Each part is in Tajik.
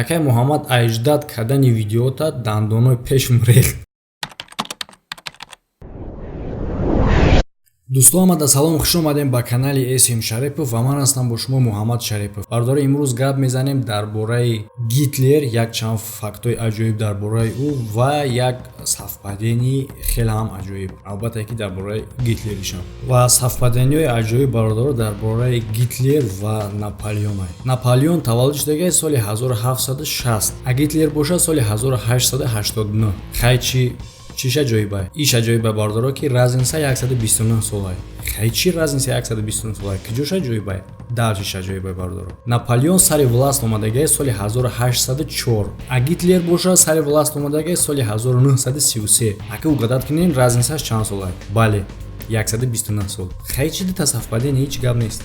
Акай Муҳаммад, аждад кардани видеота дандонои пешм рехт. Дӯстон, омада салом, хуш омадем ба канали См Шарипов ва ман ҳастам бо шумо Муҳаммад Шарипов. Бардори, имрӯз гап мезанем дар бораи Гитлер, якчанд фактҳои аҷоиб дар бораи ӯ ва як совпадении хеле ҳам аҷоиб, албатта ки дар бораи Гитлеришам. Ва совпадениҳои аҷоиб, бародаро, дар бораи Гитлер ва Наполеон. Наполеон таваллуд шудагай соли 1760, а Гитлер бошад соли 1889. Хай, чи чиш аҷоиба? Иш аҷоиба, бародаро, ки разница 129 солай. Хай, чи разница 129 солай? Куҷош аҷоиба? Дальшиш аҷоиба, бародаро. Наполеон сари власт омадагай соли 1804, а Гитлер бошад сари власт омадагай соли 1933. Ака, угадать кунем, разницаш чанд солай? Бале, 129 сол. Хай, чи дита совпадение? Ҳеҷ гап нест.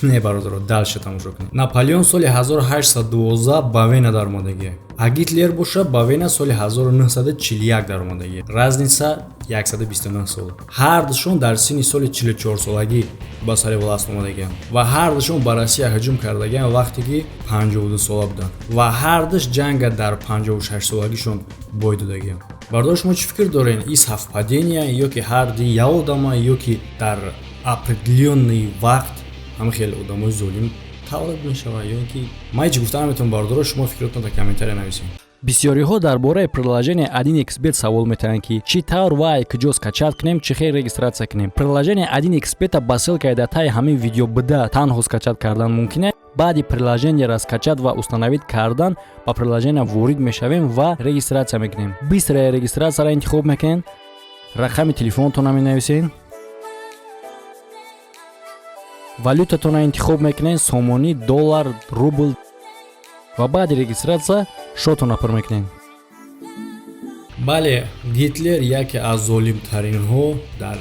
Не, бародаро, дальше тамошо кунед. Наполеон соли 1812 ба Вена даромадагия, а Гитлер боша ба Вена соли 1941 даромадагия. Разница 129 сол. Ҳардушон дар синни соли 44 солагӣ ба сари власт омадагианд ва ҳардушон ба Россия ҳуҷум кардагианд, вақте ки 52 сола буданд, ва ҳардуш ҷанга дар 56 солагишон бой додагианд. Бародар, шумо чӣ фикр дорен? И совпадения ё ки ҳарди як одама, ё ки дар определённый вақт ҳама хеле одамои золим таваллуд мешавад, ё ки ман ҳеҷ гуфта наметавонам. Бародаро, шумо фикротон дар комментария нависед. Бисёриҳо дар бораи приложение 1xBet савол метаҳанд, ки чӣ тавр ва куҷо скачать кунем, чӣ хел регистрация кунем. Приложение 1xBet ба ссылкаи дар таи ҳамин видео буда танҳо скачать кардан мумкин аст. Баъди приложениеро скачать ва установить кардан ба приложение ворид мешавем ва регистрация мекунем. Быстрая регистрацияро интихоб мекунем, рақами телефонтонро менависед, валютатонро интихоб мекунед: сомонӣ, доллар, рубл, ва баъди регистрация шотонро пур мекунед. Бале, Гитлер яке аз золимтаринҳо дар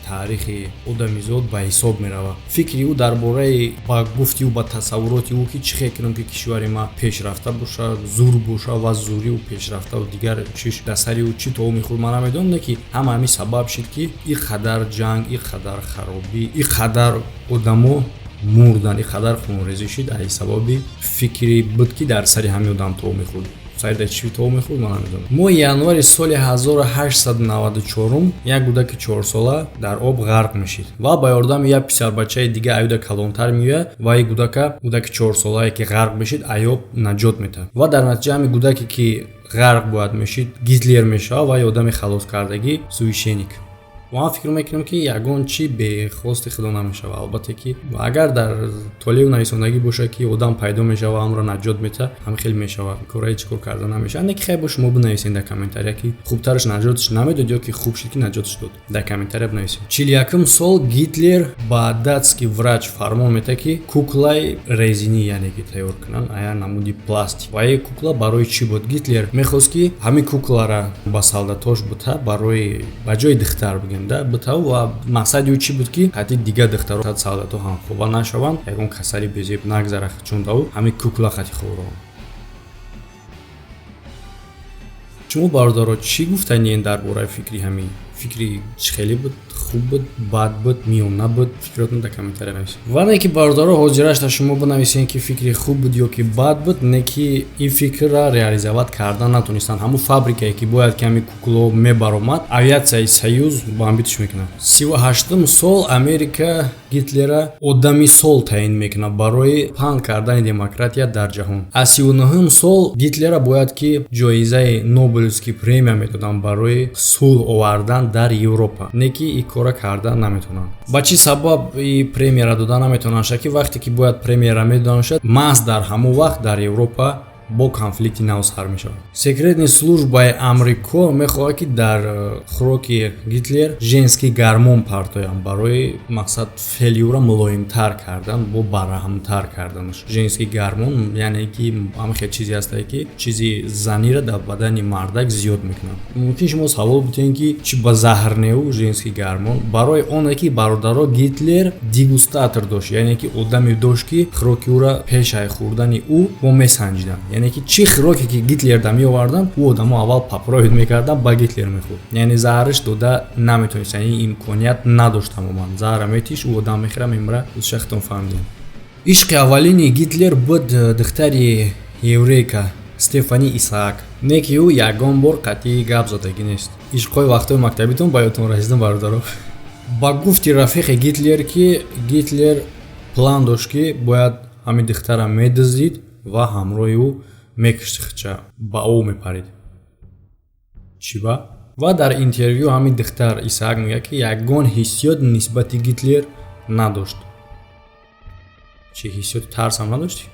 таърихи одамизод ба ҳисоб меравад. Фикри ӯ дар бораи, ба гуфти ӯ, ба тасаввуроти ӯ, ки чӣ хел кунам, ки кишвари ман пешрафта бошад, зур бошад ва зурию пешрафтаву дигар чиш дар сари ӯ чӣ то мехӯрд, ман намедонам, не ки ҳама ҳамин сабаб шид, ки ин қадар ҷанг, ин қадар харобӣ, ин қадар одамо мурданд, ин қадар хунрезӣ шид. Аз сабаби фикре буд, ки дар сари ҳамин одам то мехӯрд. Сарида чӣ то мехӯрд, ман намедонам. Моҳи январи соли 1894 як кӯдаки 4сола дар об ғарқ мешид ва ба ёрдами як писарбачаи дига аюда калонтар меояд ва ин кӯдака, кӯдаки 4солае ки ғарқ мешид, аёб наҷот метаҳад. Ва дар натиҷа ҳамин кӯдаке, ки ғарқ бояд мешид, Гитлер мешавад ва ёрдами халоскардагӣ священник. Ва ман фикр мекунам, ки ягон чи бехости худо намешавад. Албатта ки агар дар толею нависондагӣ бошад, ки одам пайдо мешава, ҳамро наҷот метаҳад, ҳам хел мешавад, кора ҳеҷ кор карда намешавад. Не ки хай, бо шумо бинависед дар комментария, ки хубтараш наҷотш намедод ё ки хуб шуд, ки наҷотш дод. Дар комментария бинависед. 41-ум сол Гитлер ба датский врач фармон метаҳад, ки куклаи резинӣ, яъне ки тайёр кунанд, ая намуди пластик. Ва ин кукла барои чӣ буд? Гитлер мехост, ки ҳамин куклара ба солдатош бута, барои ба ҷои духтар бигем да бутав. Ва мақсади ӯ чӣ буд? Ки ҳатти дигар духтаро солдато ҳамхоба нашаванд, ягон касали безеб нагзара, чун даву ҳамин кукла хати хобро. Шумо, бародаро, чӣ гуфтаниен дар бораи фикри? Ҳамин фикри чӣ хеле буд? Хуб буд, бад буд, миёна буд? Фикротон дар комментария нависед. Ва не ки, бародаро, ҳозирашта шумо бинависед, ки фикри хуб буд ё ки бад буд. Не ки ин фикрра реализовать кардан натонистанд. Ҳамун фабрикае, ки бояд ки ҳамин кукло мебаромад, авиатсияи Союз бомбитш мекунад. 38-ум сол Америка Гитлера одами сол таъин мекунад барои паҳн кардани демократия дар ҷаҳон. Аз 39-ум сол Гитлера бояд ки ҷоизаи Нобелевский премия медоданд барои сулҳ овардан дар Европа, не ки ин кора карда наметавонанд. Ба чӣ сабаб и премияра дода наметавонанд? Ша ки вақте ки бояд премияра медоданд, шад маҳз дар ҳамон вақт дар Европа бо конфликти нав сар мешавад. Секретный службаи Амрико мехоҳад, ки дар хӯроки Гитлер женский гормон партоянд, барои мақсад феълиюра мулоимтар кардан, бо бараҳмтар карданаш. Женский гормон, яъне ки ҳама хел чизе ҳастае, ки чизи занира дар бадани мардак зиёд мекунад. Мумкин шумо савол бутем, ки чӣ ба заҳр неу женский гормон? Барои оне ки, бародаро, Гитлер дегустатор дошт, яъне ки одаме дошт, ки хӯроки ӯра пешаи хӯрдани ӯ бо месанҷиданд. Яъне ки чӣ хӯроке ки Гитлер да меоварданд, ӯ одамо аввал попробовать мекарданд, ба Гитлер мехӯрд. Яъне заҳраш дода наметавонист, яъне имконият надошт тамоман. Заҳра метиш, ӯ одам мехӯра, мемира. Шахтон фаҳмидем. Ишқи аввалини Гитлер буд духтари Еврейка Стефани Исаак, не ки ӯ ягон бор қатъии гап задагӣ нест. Ишқҳои вақтҳои мактабитон ба ёдтон расидам, бародаро. Ба гуфти рафиқи Гитлер, ки Гитлер план дошт, ки бояд ҳамин духтара медуздид ва ҳамроҳи ӯ мекушти, хича ба ов мепарид. Чӣ ба? Ва дар интервю ҳамин духтар Исаак мегӯяд, ки ягон ҳиссиёт нисбати Гитлер надошт. Чӣ, ҳиссиёти тарсам надоштӣ,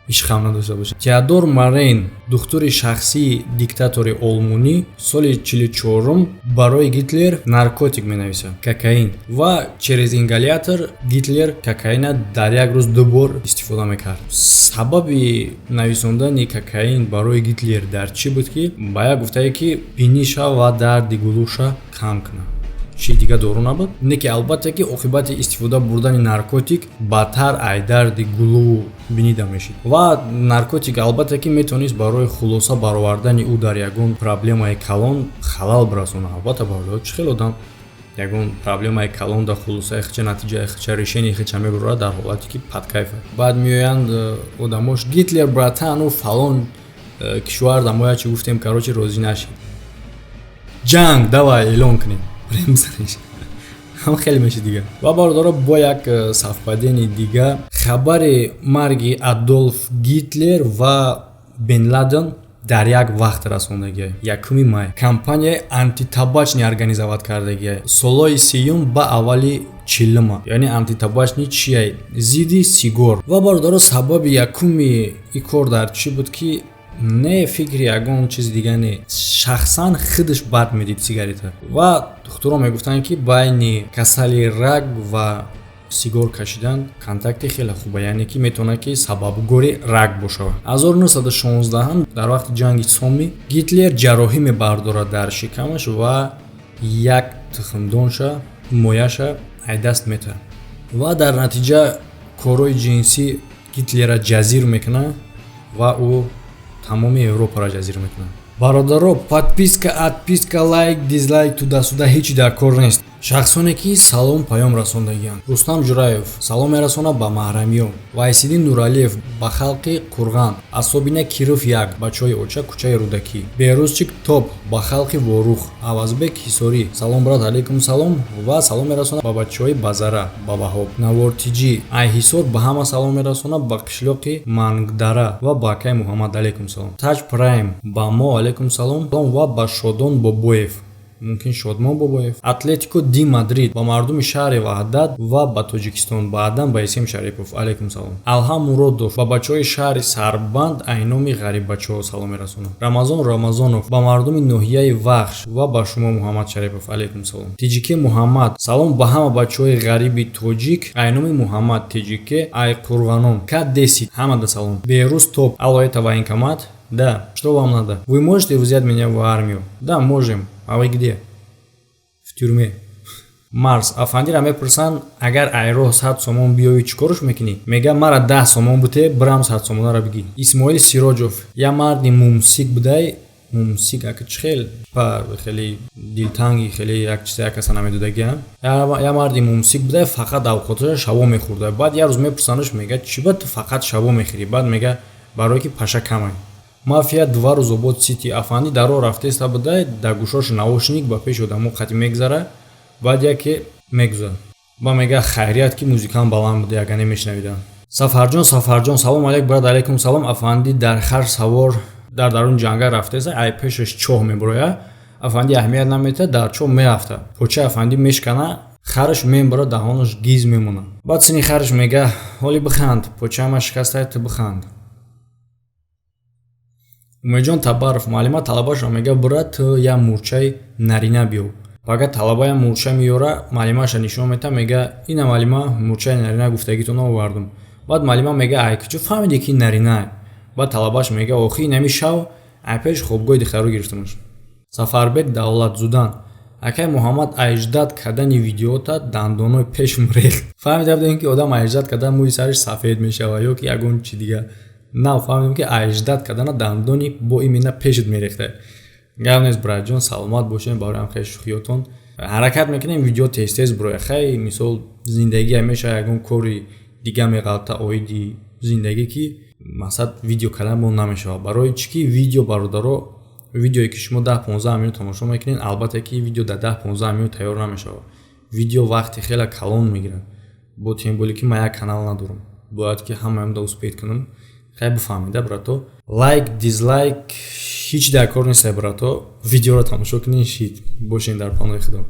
ишқам надошта бошад? Теодор Марейн, духтури шахсии диктатори олмонӣ, соли 44-ум барои Гитлер наркотик менависад, кокаин, ва через ингалятор Гитлер кокаина дар як рӯз ду бор истифода мекард. Сабаби нависондани кокаин барои Гитлер дар чӣ буд, ки ба як гуфтае, ки биниша ва дарди гулӯша кам кунад? Чӣ, дига дору набуд? Не ки албатта, ки оқибати истифода бурдани наркотик бадтар ай дарди гулӯву бинида мешид. Ва наркотик, албатта, ки метавонист барои хулоса баровардани ӯ дар ягон проблемаи калон халал бирасонад. Албатта, бародар, чӣ хел одам ягон проблемаи калон дар хулосаи хича, натиҷаи хича, решение хича мебарорад дар ҳолате ки под кайфа? Баъд меоянд одамош: «Гитлер, братан, ӯ фалон кишвар дамоя чӣ гуфтем, короче, розӣ нашид, ҷанг давай эълон кунем». Ҳам хеле мешид дига. Ва, бародаро, бо як совпадение дига, хабари марги Адолф Гитлер ва Бен Ладен дар як вақт расондагия. 1 май кампанияи антитабачный организовать кардагия, солҳои 30-юм ба аввали 40-ума. Яъне антитабачный чия? Зидди сигор. Ва, бародаро, сабаби якуми ин кор дар чӣ буд, ки не фикри ягон чизи дига не, шахсан худаш бад медид сигарета. Ва духтурон мегуфтанд, ки байни касали раг ва сигор кашидан контакти хеле хуба, яъне ки метавонад, ки сабабгори раг бошад. 1916 дар вақти ҷанги Сомми Гитлер ҷарроҳӣ мебардорад дар шикамаш ва як тухмдонша, мояша айдаст метаҳад. Ва дар натиҷа корҳои ҷинсӣ Гитлера ҷазир мекунад ва ӯ тамоми Европаро ҷазир мекунад. Бародаро, подписка, отписка, лайк, дизлайк, туда-сюда ҳеҷ дар кор нест. Шахсоне ки салом паём расондагианд: Рустам Ҷураев салом мерасонад ба маҳрамиён, Вайсиддин Нуралиев ба халқи Қурған, особенно Киров як, бачаҳои оча, кӯчаи Рӯдакӣ, Берӯзчик Топ ба халқи Ворух, Авазбек Ҳисорӣ салом, брат, алейкум салом, ва салом мерасонад ба бачаҳои Базара, ба Ваҳоб Навортиҷӣ Айҳисор ба ҳама салом мерасонад, ба қишлоқи Мангдара ва ба акаи Муҳаммад, алейкум салом. Таҷ Прайм ба мо алейкум салом ва ба Шодон Бобоев, мумкин Шодмон Бобоев. Атлетико ди Мадрид ба мардуми шаҳри Ваҳдат ва ба Тоҷикистон, баъдан ба Исем Шарипов, алейкум салом. Алҳам Муродов ба бачаҳои шаҳри Сарбанд, айноми ғариббачаҳо салом мерасонад. Рамазон Рамазонов ба мардуми ноҳияи Вахш ва ба шумо, Муҳаммад Шарипов, алейкум салом. Тиҷике Муҳаммад салом ба ҳама бачаҳои ғариби тоҷик, айноми Муҳаммад Тиҷике ай Қурғанон ка десит, ҳамада салом. Берӯз Топ: «Алло, это военкомат? Да, что вам надо? Вы можете взять меня в армию? Да, можем. А вы где? В тюрьме». Марс афандира мепурсанд: «Агар айроҳ 100 сомон биёвӣ, чӣ корш мекунӣ?» Мега: «Мара 10 сомон буте, бирам 100 сомонаро бигӣ». Исмоил Сироҷов: «Я марди мумсик будай». Мумсик ака чӣ хел па, хеле дилтанги, хеле як чиз як каса намедодагиам. «Я марди мумсик будай, фақат авқоташа шабо мехӯрда». Баъд як рӯз мепурсандаш, мега: «Чӣ ба ту фақат шабо мехӯрӣ?» Баъд мега: «Барое ки паша камай». Мафия два Рӯзобод Сити: афанди дар роҳ рафтеста будай, дар гӯшош наушник, ба пеши одамо қати мегзара, баъд яке мегузарад ба мега: «Хайрият, ки музикам баланд буда, ягане мешунавидам». Сафарҷон, Сафарҷон: «Салом алейк, брат». Алейкум салом. Афанди дар хар савор дар дарун ҷангал рафтеса, ай пешаш чоҳ мебурояд. Афанди аҳамият наметиҳад, дар чоҳ меафтад, почаи афанди мешкана, хараш мебарад, даҳонаш гиз мемонад. Баъд сини хараш мега: «Ҳоли биханд, почаама шикастае, ту биханд». Умедҷон Табаров: муаллима талабашро мега: «Бура, ту як мурчаи нарина биёв». Пага талаба як мурча меёра, муаллимаша нишон метаҳ, мега: «Ина, муаллима, мурчаи нарина гуфтагитон овардум». Баъд муаллима мега: «Ай куҷо фаҳмидӣ, ки наринае?» Баъд талабаш мега: «Охи, инами шав ай пеш хобгоҳи духтаро гирифтамаш». Сафарбек Давлатзудан: «Акай Муҳаммад, аждад кардани видеота дандонои пешм рехт. Фаҳмида будем, ки одам аждад кардан мӯи сараш сафед мешавад ё ки ягон чи дига. Нав фаҳмидем, ки аждад кардана дандони бо именно пешат мерехта». Гап нест, братҷон, саломат бошем. Барои ҳам хеле шӯхиётон ҳаракат мекунем, видео тез тез бироя. Хай, мисол, зиндагӣ ҳамеша ягон кори дига меғалта оиди зиндагӣ, ки Мақсад, видео кардан бо намешавад. Барои чӣ ки видео, бародаро, видеое ки шумо 10-15 минут тамошо мекунед, албатта ки видео дар 10-15 минут тайёр намешавад. Видео вақти хеле калон мегирад, бо тем более ки ман як канал надорам, бояд ки ҳамаам да успеть кунам. Хай, бифаҳмида, брато. Лайк, дизлайк ҳеҷ дар кор нест, брато. Видеоро тамошо кунед, шид бошен дар паноҳи Худо.